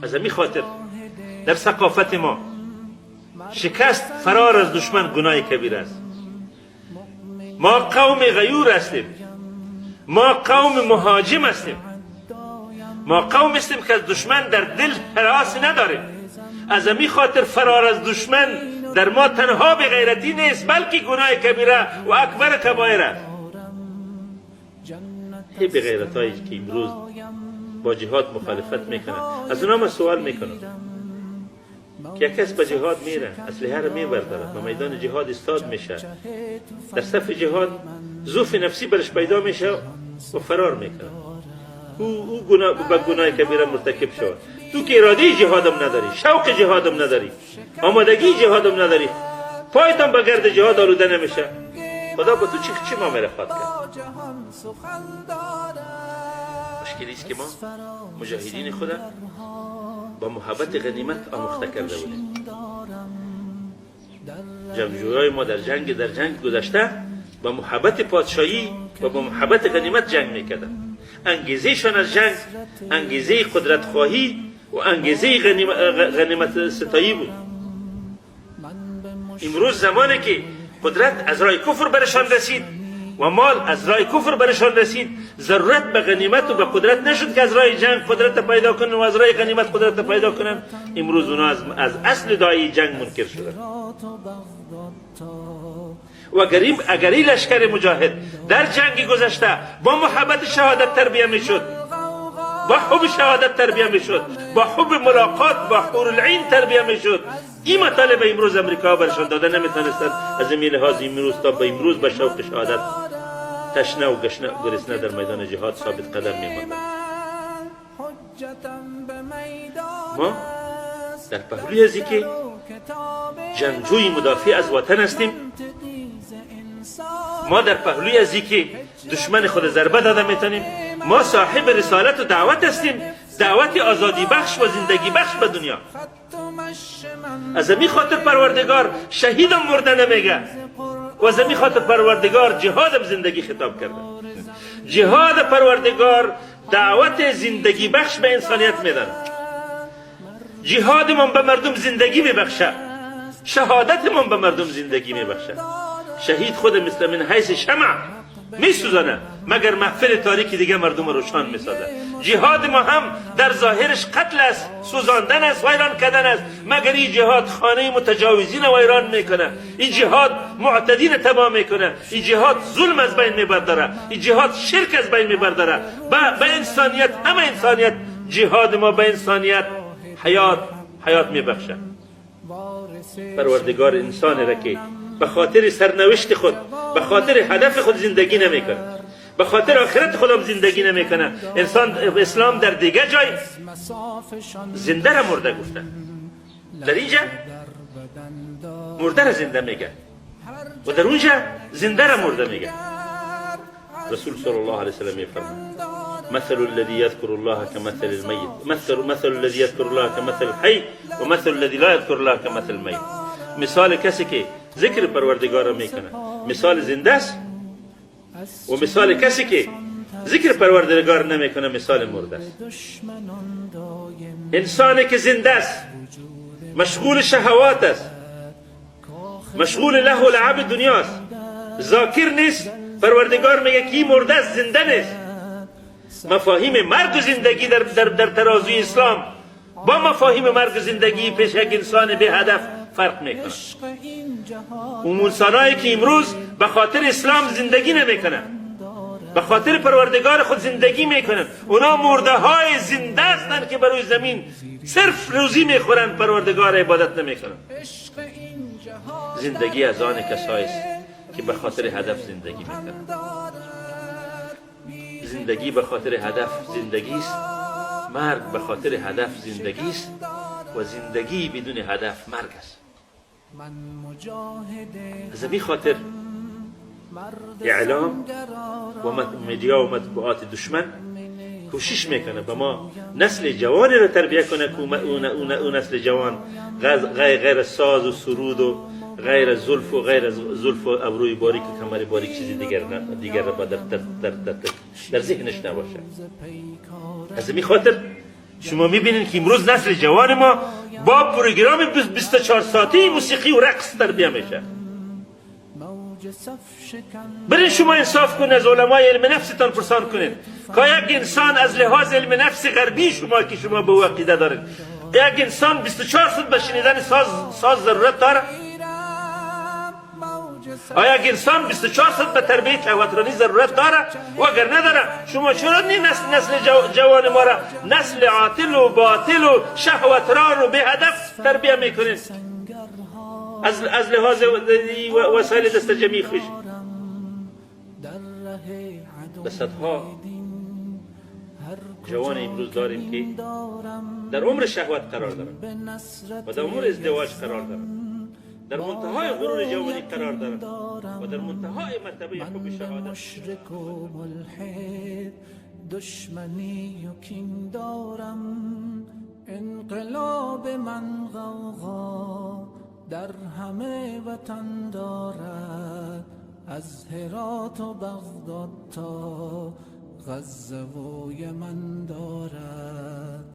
Аз ҳамин хотир дар сақофати мо шикаст, фарор аз душман гуноҳи кабир аст. Мо қавми ғайур ҳастем, мо қавми муҳоҷим ҳастем, мо қавм ҳастем ки аз душман дар дил ҳарос надорем. Аз ҳамин хотир фарор аз душман дар мо танҳо беғайратӣ нест, балки гуноҳи кабира ва акбар кабоир аст. Ҳе беғайратҳое ки имрӯз бо ҷиҳод мухолифат мекунанд, аз онҳо ман суол мекунам ки як кас ба ҷиҳод мере, аслиҳаро мебардорад, ба майдони ҷиҳод истод мешавад, дар сафи ҷиҳод зуфи нафсӣ бараш пайдо мешавад ва фарор мекунад. Ӯ ба гуноҳи кабира муртакиб шавад. Ту ки иродаи ҷиҳодам надорӣ, шавқи ҷиҳодам надорӣ, омодагии ҷиҳодам надорӣ, поятам ба гарди ҷиҳод олуда намешавад, худо ба ту чӣ муомила хоҳад кард? Мушкилист ки мо муҷоҳидини худа ба муҳаббати ғанимат омӯхта карда будем. Ҷангҷӯёи мо дар ҷанг гузашта ба муҳаббати подшоҳӣ ва ба муҳаббати ғанимат ҷанг мекарданд. Ангезаашон аз ҷанг ангезаи қудратхоҳӣ ва ангезаи ғаниматситоӣ буд. Имрӯз замоне ки қудрат аз роҳи куфр барашон расид ва мол аз роҳи куфр барашон расид, зарурат ба ғанимат ва ба қудрат нашуд ки аз роҳи ҷанг қудрат пайдо кунанд ва аз роҳи ғанимат қудрат пайдо кунанд. Имрӯз онҳо аз асли дои ҷанг мункир шуданд. Ва агар ин лашкари муҷоҳид дар ҷанги гузашта бо муҳаббати шаҳодат тарбия мешуд, бо ҳубби шаҳодат тарбия мешуд, бо ҳубби мулоқот бо ҳурулъин тарбия мешуд, ин матолиба имрӯз амрикоҳо барашон дода наметавонистанд. Аз ин лиҳоз имрӯз то ба имрӯз ба шавқи шаҳодат ташна ва гашна гурусна дар майдони ҷиҳод собит қадам мемонданд. Мо дар паҳлӯи аз ки ҷангҷӯи мудофиъ аз ватан ҳастем, мо дар паҳлӯи аз ки душмани худ зарба дода метавонем, мо соҳиби рисолату даъват ҳастем, даъвати озодибахш ва зиндагибахш ба дунё. Аз ҳамин хотир Парвардигор шаҳидам мурда намега ва аз ҳамин хотир Парвардигор ҷиҳодам зиндагӣ хитоб карда. Ҷиҳод Парвардигор даъвати зиндагибахш ба инсоният медонад. Ҷиҳодамон ба мардум зиндагӣ мебахшад, шаҳодатамон ба мардум зиндагӣ мебахшад. Шаҳид худ мисли мин ҳайси шамъ месӯзонад, магар маҳфили торики дига мардум рӯшан месозад. Ҷиҳоди мо ҳам дар зоҳираш қатл аст, сӯзондан аст, вайрон кардан аст, магар ин ҷиҳод хонаи мутаҷовизина вайрон мекунад, ин ҷиҳод муътадина табоҳ мекунад, ин ҷиҳод зулм аз байн мебардорад, ин ҷиҳод ширк аз байн мебардорад. Ба инсоният, ҳама инсоният, ҷиҳоди мо ба инсоният ҳаёт мебахшад. Парвардигор инсоне ки ба хотири сарнавишти худ, ба хотири ҳадафи худ зиндагӣ намекунад, ба хотири охирати худам зиндагӣ намекунад, инсон ислом дар дигар ҷой зинда ра мурда гуфта, дар инҷа мурда ра зинда мега ва дар унҷа зинда ра мурда мега. Расул саллаллоҳу алайҳи васаллам мефармояд: مثل الذي يذكر الله كمثل الميت، مثل الذي يذكر الله كمثل الحي ومثل الذي لا يذكر الله كمثل الميت. مثال کسی که ذکر پروردگار را میکنه مثال زنده است و مثال کسی که ذکر پروردگار نمیکنه مثال مرده است. انسانی که زنده است مشغول شهوات است، مشغول لهو و لعب دنیاست، ذاکر نیست، پروردگار میگه که مرده است، زنده نیست. مفاهیم مرگ و زندگی در ترازوی اسلام با مفاهیم مرگ و زندگی پیش یک انسان به هدف فرق میکنه. اون انسانایی که امروز به خاطر اسلام زندگی نمیکنن، به خاطر پروردگار خود زندگی میکنن، اونا مرده های زنده هستند که بر روی زمین صرف روزی میخورن، پروردگار عبادت نمیکنن. زندگی از آن کسایی است که به خاطر هدف زندگی میکنن. زندگی به خاطر هدف زندگی است، مرگ به خاطر هدف زندگی است و زندگی بدون هدف مرگ است. از همین خاطر اعلام و media و مطبوعات دشمن کوشش میکنه به ما نسل جوانی را تربیه کنه که اون نسل جوان غیر ساز و سرود و غیر زلف و غیر زلف و ابروی باریک و کمر باریک چیزی دیگر را در ذهنش نباشه. از این خاطر شما میبینید که امروز نسل جوان ما با پروگرام 24 ساعتی موسیقی و رقص تربیه میشه. برین شما انصاف کنید، از علمای علم نفستان پرسان کنید که یک انسان از لحاظ علم نفس غربی شما که شما به او عقیده دارید، یک انسان 24 ساعت به شنیدن ساز ضرورت داره؟ آیا یک انسان 24 ساعت به تربیت شهوترانی ضرورت داره؟ و اگر نداره، شما چرا نسل جوان ما را نسل عاطل و باطل و شهوتران و به هدف تربیه میکنید از لحاظ وسایل دست جمعی خویش؟ به صدها جوان امروز داریم که در عمر شهوت قرار دارند و در عمر ازدواج قرار دارند، در منتهای غرور جوانی قرار دارند و در منتهای مرتبه حب شهادت. مشرک و ملحد دشمنی و کین دارم. انقلاب من غوغا در همه وطن دارد، از هرات و بغداد تا غزه و یمن دارد.